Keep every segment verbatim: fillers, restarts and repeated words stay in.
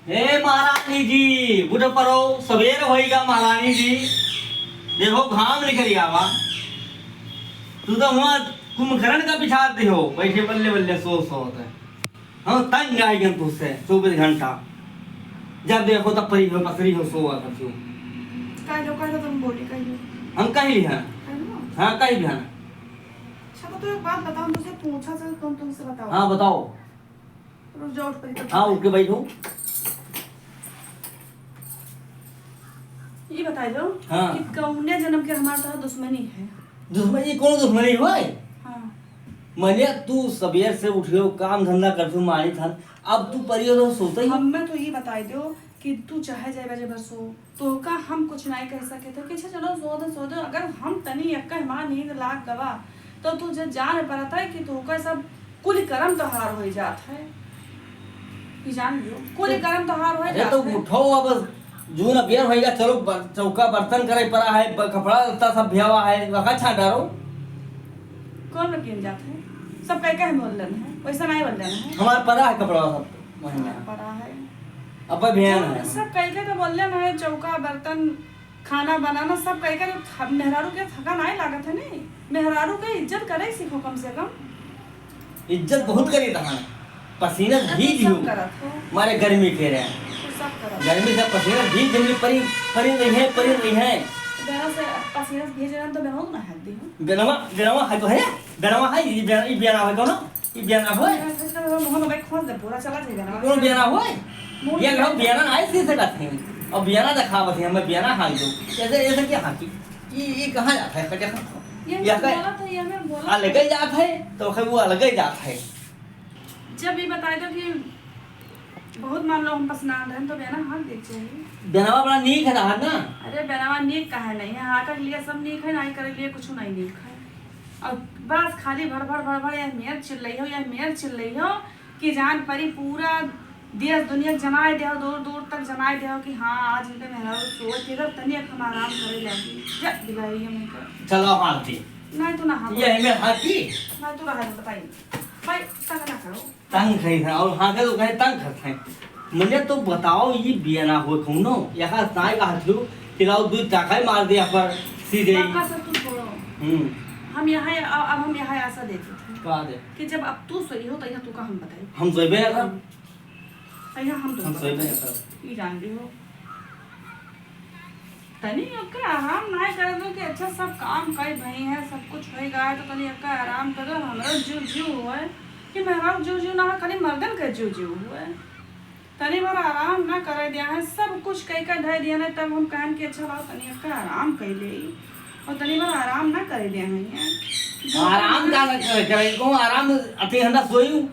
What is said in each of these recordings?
हे महारानी जी, उठ परो, सबेर होइगा महारानी जी। देखो, घाम निकल आवा। तू तो हुआ कुंभकर्ण का बिछा दे हो, बैठे बल्ले बल्ले सो सो होते। हम तंग आ गए तुझसे, चौबीस घंटा। जब देखो तब परी हो, पसरी हो, सोवा करती हो। कह दो, कह दो, तुम बोली, कह दो। हम कह लिया। कह दो। हाँ, कह लिया। अच्छा, तो, तो एक बात बताओ, मुझे पूछा से तुम, तुमसे बताओ। हाँ, बताओ। रुक जाओ, उठ परी तब। हाँ, उठ के बैठो। ये बताई दो हाँ। कि कौने जन्म के हमारे साथ दुश्मनी है? दुश्मनी, कौन दुश्मनी होय? हाँ। मने तू सबेर से उठियो, काम धंधा करतियो, मानी थान, अब तू परियो तो सोते ही। हमें तो ये बताई दो कि तू चाहे जाए बजे भर सो, तोहका हम कुछ नाहीं कह सके थे कि अच्छा चलो सो दे, सो दे। अगर हम तनी एक्का हमार नींद लाग गवा, तो तू जब जान पड़ता है कि तोहका सब कुल करम तोहार हो जात है। ई जान लियो, कुल करम तोहार हो अरे जात तो है। उठो, अब जून अबियर होइगा, चलो बर-, चौका बर्तन करे पड़ा है, ब-, कपड़ा लत्ता सब भियावा है, वका छांटा रो। कौन लड़कियन जात है? सब कह कह बोल लेन है, वैसा नहीं बोल लेन है। हमार पड़ा है कपड़ा सब वहीं में। हमार पड़ा है। अब भियान जब है। सब कह के तो बोल लेन है, चौका बर्तन खाना बनाना सब कह के तो थ-, मेहरारू के थका नहीं लागत है नहीं। मेहरारू के इज्जत करे सीखो कम से कम। इज्जत बहुत करी तहां, पसीना अरे भीज तू सब हो। करत हो। मारे गर्मी के रहे। तू सब करत हो। गर्मी से पसीना भीज जमी परी, परी रही है, परी रही है। बेना से पसीना से भीज रहन तो बेनवा ना हाथ दी हो। बेनवा, बेनवा है तो है, बेनवा है, ये बेना, ये बेना है कौनो? ई बियाना होय? बियाना होय, तो मुँह में भाई खोस दे, पूरा चला जाए बियाना। कौन बियाना होय? मुँह ये में कहो बियाना नहीं सी सकत है। और बियाना दिखावत है, हमें बियाना हाल दो। ऐसे, ऐसे क्या हाकी? ये, ये कहाँ जाता है? कहाँ जाता है? ये ये हमें कहाँ? बोला था, ये हमें बोला था। अलग ही जात है, तो फिर वो अलग ही जात है। जब ये बताए दो कि बहुत मान लो हम पसनान रहन, तो बियाना हाक देख चाहिए। बियाना बड़ा नीक है ना, है ना? अरे बियाना नीक काहे नहीं है? हाका के लिए सब नीक है, नहीं करे के लिए कुछ नहीं नीक है। और बस खाली भड़ भड़ भड़ भड़ यह मेर चिल्लई हो, यह मेर चिल्लई हो कि जान परी पूरा देश दुनिया जनाए दे हो, दूर दूर तक जनाए दे हो कि हाँ, आज इनके मेहरारू सोवत के घर तनिक हम आराम करे लागी। जा, दिलाई ये मुझे। चलो, हाँक दी। नहीं, तू ना हाँक। ये है मेरे हाँक की? नहीं, तू रहा दे, बताइए। भाई, तंग ना करो। तंग है, है, और हाँके तो कहे तंग करते हैं। मने तो बताओ, ये बियाना हो कौनो? यहाँ ताई का हाथ लो, पिलाओ, दूध टाका ही मार दिया पर सीधे ही। बाका सब तू छोड़ो। हम्म। हम यहाँ, अब, अब हम यहाँ आशा देते थे। का दे? कि जब अब तू सोई हो, तो यहाँ तू का हम बताई? हम सोइबे ना करब। तो यहाँ हम हम तुमको सोइबे ना बताई। करब। ई जान ली हो। तनी ओके आराम ना कर दो कि अच्छा सब काम कई भई है, सब कुछ होई गया है, तो तनी ओके आराम कर दो। हमरा जिउ जिउ हुए कि मेहरारू जिउ जिउ ना हो, खाली मर्दन के जिउ जिउ हुए। तनी भर आराम ना करे दिया है, सब कुछ कई का धर दिया ना, तब हम कहन कि अच्छा लाओ तनी ओके आराम कर ले, और तनी भर आराम ना करे दिया है। आराम का ना करे, करे को आराम, अति घंटा सोई।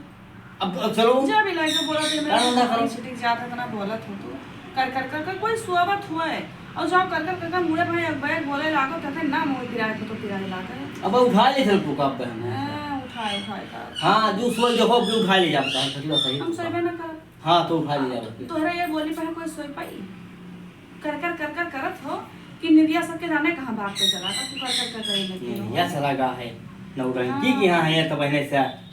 अब, अब चलो। जब इलाई के बोलत है, मेरा कानून ना करो। छिटिक जात है, इतना बोलत हो तू। कर, कर, कर, कर, कोई सोवत हुए। और जब कर, कर, कर, कर, मुड़े भाई एक बैग बोले लागो, कहते ना, मुँह पिराए को तो पिराए लागे। अब उठा ले चल तू का बहन। हाँ, उठाए, उठाए का। हाँ, जो सोई देखो, अब उठा ले जाता है, सही बात सही। हम सोइबे ना करब। हाँ, तो उठा ले जाओ। तोहरा ये बोली पर कोई सोई पाई? कर, कर, कर, कर, करत हो कि निदिया सबके जाने कहाँ भाग के चला था, तू कर, कर, कर, करे लगे हो। निदिया चला गा है, नौरंगी हाँ। की यहाँ है, तो बहने से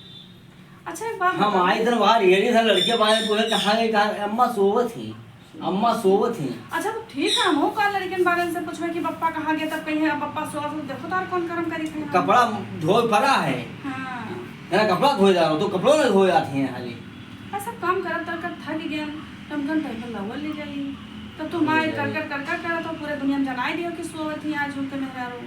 अच्छा, एक बात हम बताओ। आए दिन बाहर, ये नहीं था, लड़के बाहर बोले, "कहाँ गए, कहाँ गए?" "अम्मा सोवत ही, अम्मा सोवत ही।" अच्छा, तो ठीक है, हम का लड़कन बारन से पूछबे कि पप्पा कहाँ गए, तब कहीं, "अब पप्पा सोवत हो।" देखो तार कौन करम करी थे। कपड़ा धोए पड़ा है। हाँ। है ना, कपड़ा धोए जा रहा हो, तो कपड़ों में धोए आती हैं हाली। ऐसा काम करत करत थक गए, तब कन टेबल लावल ले जाई। तब तो हमारे ले जाई। कर कर कर कर करत हो, पूरे दुनिया में जनाई दियो कि सोवत ही आज उनके मेहरारू।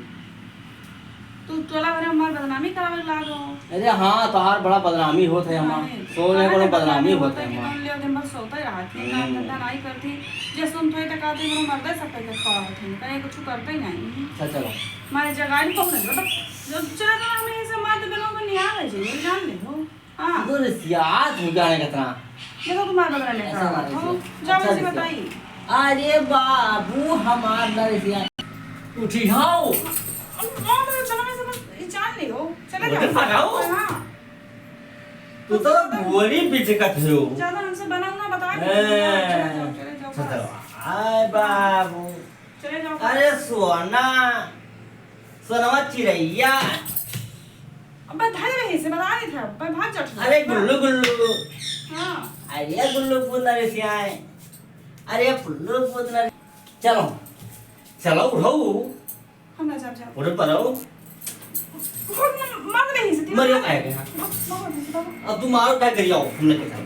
तू टोला भरे हमार बदनामी करावे लागो। अरे हाँ, तोहार बड़ा बदनामी होत है हमार। नहीं, सोने तोहार बड़ो तो बदनामी बदनामी होत होत है है कि हमार। कौन ले दिन भर सोते रहत है, काम हम्म। धंधा नहीं करती। जे सुनत होई त कहती, "हमरो मर्दे सब करके खड़ा होत है, कहीं कुछ करते ही नहीं।" अच्छा, चलो। मारे जगाई बहुत है, मतलब, जो चला था हमें ये सब मार तो बिलों में नहीं आ रहे जी, ये जान ले हो। हाँ। तो रिसियात हो जाने कितना। देखो तुम्हारा बदला लेकर ऐसा आ रहा मार था। दीजिए। जाओ अच्छा, मुझे रिसियात। बताइए। अरे बाबू, हमार ना रिसियात। उठी आओ। अब कौन है? चलो, मैं समझ, ये जान ले हो। चला मुझे जाओ। भगाओ। हाँ। तू तो बोरी बिचकत हो। ज्यादा हमसे बना ना, बता दो। ए, चले जाओ, चले जाओ, चले जाओ, बस। आय बाबू। चले जाओ, बस। अरे सोना, सोनवा चिरैया। अब बधाई रही से बता रही था, अब भाग जाओ। अरे गुल्लू गुल्लू। हाँ। अरे गुल्लू पूतना रे सियाए। अरे गुल्लू पूतना रे। चलो। चलो उठो। हम ना जाब, जाब। उठ पड़ो। उठ ना, मार नहीं सकती। मरियो काहे के, हाँ? मार नहीं सकती। अब तुम आओ, क्या करिए, आओ, हम लेके जाओ।